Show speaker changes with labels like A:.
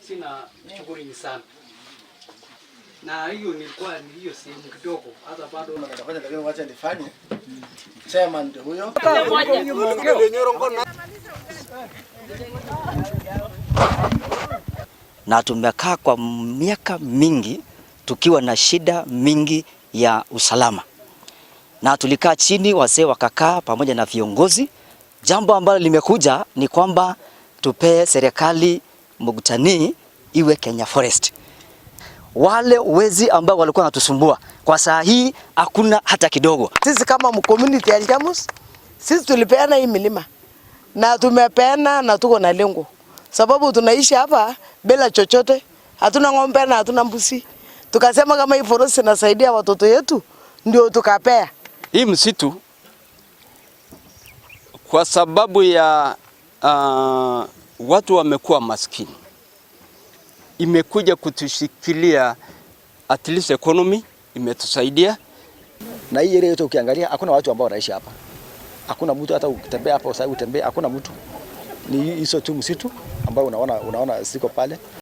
A: Sina shughuli sana na hiyo nilikuwa ni hiyo sehemu kidogo, hata bado
B: Lakini wacha nifanye. Chairman ndio huyo.
C: Na tumekaa kwa miaka mingi tukiwa na shida mingi ya usalama, na tulikaa chini, wazee wakakaa pamoja na viongozi. Jambo ambalo limekuja ni kwamba tupee serikali Mukutani iwe Kenya Forest. Wale wezi ambao walikuwa wanatusumbua kwa saa hii hakuna hata kidogo.
D: Sisi kama community ya Ilchamus, sisi tulipeana hii milima na tumepeana na tuko na lengo, sababu tunaishi hapa bila chochote, hatuna ng'ombe na hatuna mbuzi. Tukasema kama hii forest inasaidia watoto yetu, ndio tukapea
E: hii msitu kwa sababu ya watu wamekuwa maskini, imekuja kutushikilia at least economy imetusaidia.
F: Na hii area yote ukiangalia hakuna watu ambao wanaishi hapa, hakuna mtu hata ukitembea hapa usai utembee, hakuna mtu. Ni hizo tu msitu ambao unaona ziko pale.